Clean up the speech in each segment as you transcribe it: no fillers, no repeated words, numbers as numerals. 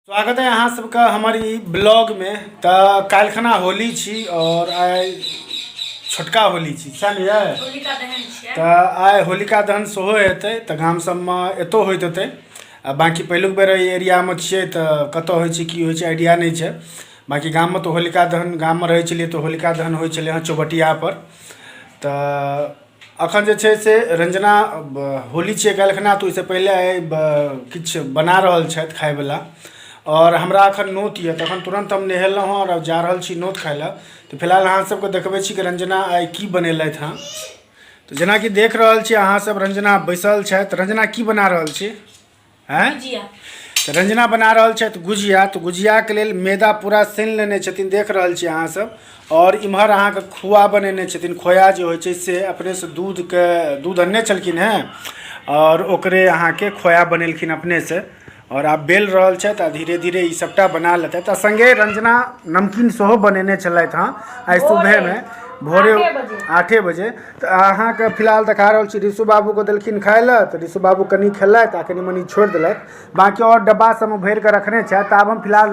स्वागत है अहाँ सबके हमर ई ब्लॉगमे। तऽ काल्हिखना होली छी और आइ छोटका होली छी, सएह ने यै? होलिका दहन छियै। तऽ आइ होलिका दहन सेहो हेतै, तऽ गाम सबमे एतौ होइत हेतै। आ बाँकी पहिलुक बेर एहि एरियामे छियै, तऽ कतऽ होइ छै, की होइ छै, आइडिया नहि छै। बाँकी गाममे तऽ होलिका दहन, गाममे रहै छलियै तऽ होलिका दहन होइ छलै हँ चौबटियापर। तऽ अखन जे छै से रंजना, होली छियै काल्हिखना, तऽ ओहिसँ पहिले आइ किछु बना रहल छथि खायवला। आओर हमरा अखन नोत यऽ, तऽ अखन तुरन्त हम नहेलहुँ हँ आओर जा रहल छी नोत खाय लए। तऽ फिलहाल अहाँ सबके देखबै छी कि रंजना आइ की बनेलथि हँ। तऽ जेनाकि देख रहल छी अहाँ सब, रंजना बैसल छथि। रंजना, की बना रहल छी? आँय? गुजिया। तऽ रंजना बना रहल छथि गुजिया। तऽ गुजियाके लेल मैदा पूरा सानि लेने छथिन, देख रहल छी अहाँसभ। आओर इम्हर अहाँके खोआ बनेने छथिन। खोआ जे होइ छै से अपनेसँ दूधके, दूध अनने छलखिन हेँ आओर ओकरे अहाँके खोआ बनेलखिन अपनेसँ। आओर आब बेल रहल छथि आ धीरे धीरे ई सभटा बना लेतथि। आ सङ्गे रंजना नमकीन सेहो बनेने छलथि हँ आइ सुबहेमे भोरे 8 बजे। तऽ अहाँके फिलहाल देखा रहल छी, ऋषु बाबूके देलखिन खाइ लए, तऽ ऋषु बाबू कनि खेलथि आ कनि मनि छोड़ि देलथि। बाँकी आओर डब्बा सबमे भरिकऽ रखने छथि। तऽ आब हम फिलहाल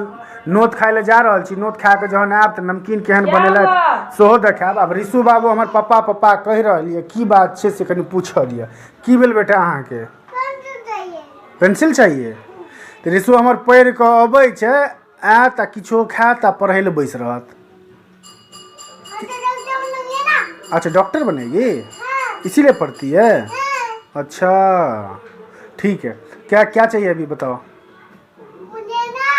नोत खाइ लए जा रहल छी। नोत खा कऽ जहन आयब तऽ नमकीन केहन बनेलथि सेहो देखायब। आब ऋषु बाबू हमर पप्पा पप्पा कहि रहल यऽ, की बात छै से कनि पूछल यऽ। की भेल बेटा अहाँके? पेंसिल चाहिए? तऽ ऋषु हमर पढ़ि कऽ अबै छै, आयत आ किछो खायत आ पढ़ै लए बैस रहत। अच्छा, डॉक्टर बनेगी, इसीलिए पढ़ती है। अच्छा, ठीक है। क्या क्या चाहिए अभी बताओ? मुझे ना,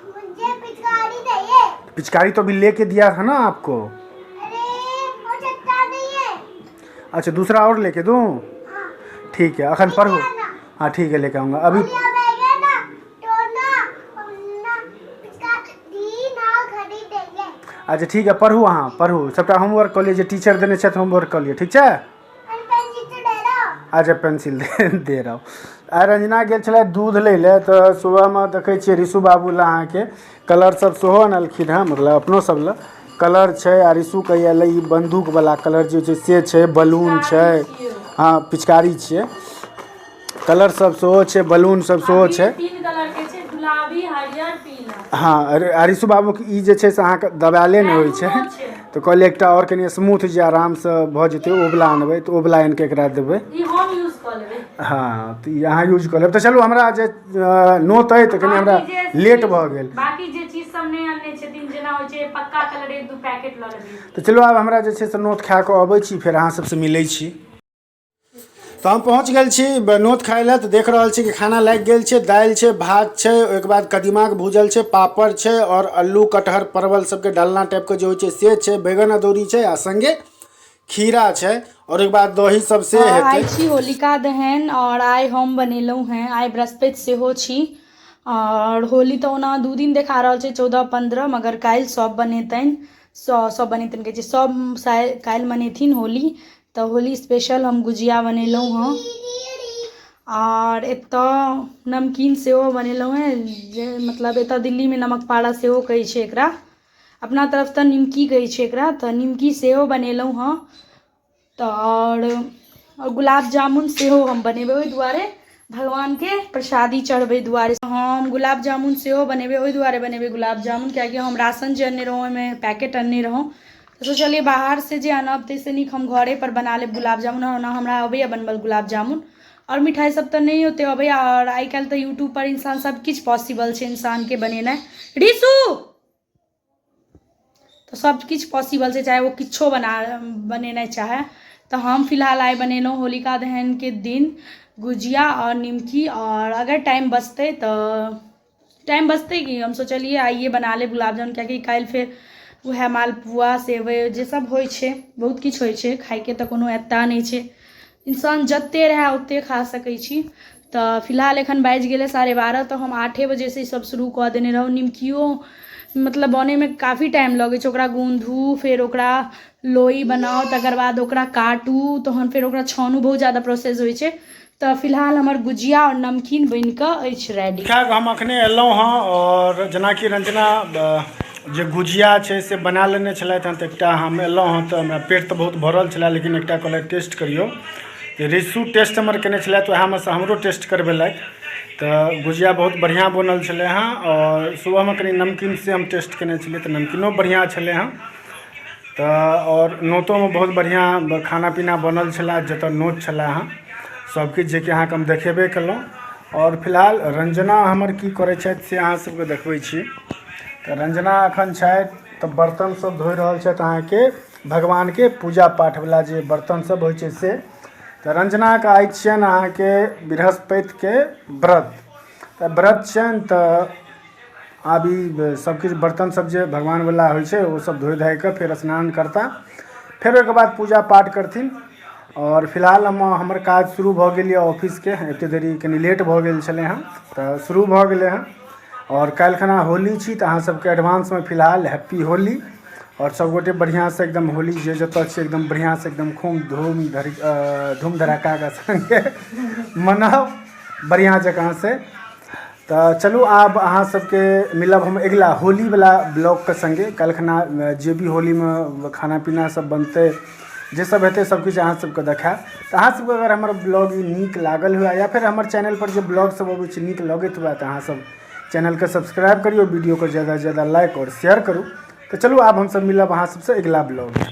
मुझे पिचकारी चाहिए। पिचकारी तो अभी लेके दिया था ना आपको। अरे, वो चट्टा नहीं है। अच्छा, दूसरा और लेके दूँ? ठीक है, अखन पढ़ो। हाँ, ठीक है, लेके आऊँगा अभी। ये आएगा ना तो ना ना पिचकारी ना खरीदेंगे। अच्छा, ठीक है, पढ़ू, अहाँ पढ़ू। सबटा होमवर्क कऽ लिअ, जे टीचर देने छथि होमवर्क कऽ लिअ, ठीक छै? और पेंसिल तो दे दो। अच्छा, पेंसिल दे दे रहा हूँ। आ रंजना गेल छलै दूध लै लए, तऽ सुबहमे देखै छियै ऋषु बाबू लए अहाँके कलर सब सेहो अनलखिन हँ, मतलब अपनो सब लए कलर छै। आ ऋषु कहैया ले ई बंदूक वाला कलर जे छै से छै, बलून छै। हँ, पिचकारी छियै। कलर सब सेहो छै, बलून सब सेहो छै। तीन कलर के छै, गुलाबी, हरियर, पीला। हँ, अरे आ ऋषु बाबूके ई जे छै से अहाँके दबायले नहि होइ छै। बैलूनो छै। तऽ कहलियै एकटा आओर कनि स्मूथ जे आरामसँ भऽ जेतै, ओ वला अनबै, तऽ ओ वला आनि कऽ एकरा देबै। ई हम यूज कऽ लेबै। हँ, तऽ ई अहाँ यूज कऽ लेब। तऽ चलू, हमरा जे नोत अइ तऽ कनि हमरा बाकी जे लेट भऽ गेल। बाकी जे चीज सब नहि अनने छथिन, जेना होइ छै पक्का कलर, एक दू पैकेट लऽ लेबै। तऽ चलू, आब हमरा जे छै से नोत खा कऽ अबै छी, फेर अहाँ सबसँ मिलै छी। तऽ हम पहुँच गेल छी नोत खाइ लए। तऽ देख रहल छी कि खाना लागि गेल छै। दालि छै, भात छै, ओहिके बाद कदीमाके भूजल छै, पापड़ छै आओर अल्लू कटहर परवल सबके डालना टाइपके जे होइ छै से छै, बैगन अदौरी छै आ सङ्गे खीरा छै आओर ओहिके बाद दही सब से आइ हेतै। छी होलिका दहन आओर आइ हम बनेलहुँ हेँ। आइ बृहस्पति सेहो छी आओर होली तऽ ओना 2 दिन देखा रहल छै, 14, 15, मगर काल्हि सभ बनेतनि, सभ बनेतनि कहै छै, सभ काल्हि मनेथिन होली। तऽ होली स्पेशल हम गुजिया बनेलहुँ हँ आओर एतऽ नमकीन सेहो बनेलहुँ हेँ, जे मतलब एतऽ दिल्लीमे नमकपारा सेहो कहै छै एकरा, अपना तरफ तऽ निमकी कहै छै एकरा। तऽ निमकी सेहो बनेलहुँ हँ। तऽ आओर गुलाब जामुन सेहो हम बनेबै, ओहि दुआरे भगवानके प्रसादी चढ़बै दुआरे हम गुलाब जामुन सेहो बनेबै। ओहि दुआरे बनेबै गुलाब जामुन किएकि हम राशन जे अनने रहौँ, ओहिमे पैकेट अनने रहौँ, तऽ सोचलियै बाहरसँ जे आनब ताहिसँ नीक हम घरेपर बना लेब गुलाब जामुन। ओना हमरा अबैए बनबल गुलाब जामुन, आओर मिठाइ सब तऽ नहि ओतेक अबैए। आओर आइ काल्हि तऽ यूट्यूबपर इन्सान सब किछु पॉसिबल छै इन्सानके बनेनाइ रिसू, तऽ सब किछु पॉसिबल छै, चाहे ओ किछो बनेनाइ चाहै। तऽ हम फिलहाल आइ बनेलहुँ होलिका दहनके दिन गुजिया आओर निमकी। आओर अगर टाइम बचतै तऽ, टाइम बचतै की, हम सोचलियै आइए बना लेब गुलाब जामुन, किएकि काल्हि फेर उएह मालपुआ सेवइ जे सब होइ छै, बहुत किछु होइ छै खाइके, तऽ कोनो एता नहि छै, इन्सान जतेक रहए ओतेक खा सकै छी। तऽ फिलहाल एखन बाजि गेलै 12:30, तऽ हम 8 बजेसँ ईसभ शुरू कऽ देने रहौँ। निमकियो मतलब बनैमे काफी टाइम लगै छै। ओकरा गूँधू, फेर ओकरा लोइ बनाउ, तकर बाद ओकरा काटू, तहन फेर ओकरा छानू, बहुत ज्यादा प्रोसेस होइ छै। तऽ फिलहाल हमर गुजिया आओर नमकीन बनि कऽ अछि रेडी। खैर, हम अखने एलहुँ हँ आओर जेनाकि रंजना जे गुजिया छै से बना लेने छलथि हँ, तऽ एकटा हम एलहुँ हँ तऽ हमरा पेट तऽ बहुत भरल छलै, लेकिन एकटा कहलथि टेस्ट करियौ। तऽ रिसू टेस्ट हमर केने छलथि, उएहमे सँ हमरो टेस्ट करबेलथि। तऽ गुजिया बहुत बढ़िआँ बनल छलै हँ आओर सुबहमे कनि नमकीन से हम टेस्ट केने छलियै तऽ नमकीनो बढ़िआँ छलै हँ। तऽ आओर नोतोमे बहुत बढ़िआँ खाना पीना बनल छलए, जतऽ नोत छलए हँ सबकिछु, जेकि अहाँके हम देखेबे केलहुँ। आओर फिलहाल रंजना हमर की करै छथि से अहाँ सबके देखबै छी। तऽ रंजना एखन छथि तऽ बर्तन सब धोइ रहल छथि, अहाँके भगवानके पूजा पाठवला जे बर्तन सब होइ छै से। तऽ रंजनाके आइ छियनि अहाँके बृहस्पतिके व्रत, तऽ व्रत छियनि तऽ आब ई सबकिछु बर्तन सब जे भगवानवला होइ छै ओ सब धोइ धाइ कऽ फेर स्नान करता, फेर ओहिके बाद पूजा पाठ करथिन। आओर फिलहाल हम हमर काज शुरू भऽ गेल यऽ ऑफिसके, एतेक देरी कनि लेट भऽ गेल छलै हँ तऽ शुरू भऽ गेलै हँ। आओर काल्हि खना होली छी तऽ अहाँ सबके एडवांसमे फिलहाल हैप्पी होली। आओर सबगोटे बढ़िआँसँ एकदम होली जे जतऽ छी एकदम बढ़िआँसँ एकदम खूब धूम धड़ धूम धड़ाकाके सङ्गे मनाउ बढ़िआँ जकाँ से। तऽ चलू आब अहाँ सबके मिलब हम अगिला होलीवला ब्लॉगके सङ्गे। काल्हि खना जे भी होलीमे खाना पीना सब बनतै, जे सब हेतै सबकिछु अहाँ सबके देखायब। तऽ अहाँ सबके अगर हमर ब्लॉग ई नीक लागल हुए या फेर हमर चैनलपर जे ब्लॉग सब अबै छै नीक लगैत हुए तऽ अहाँ सब चैनलके सब्सक्राइब करियौ, वीडियोके ज्यादासँ ज्यादा लाइक आओर शेयर करू। तऽ चलू आब हमसब मिलब अहाँ सबसँ अगिला ब्लॉगमे।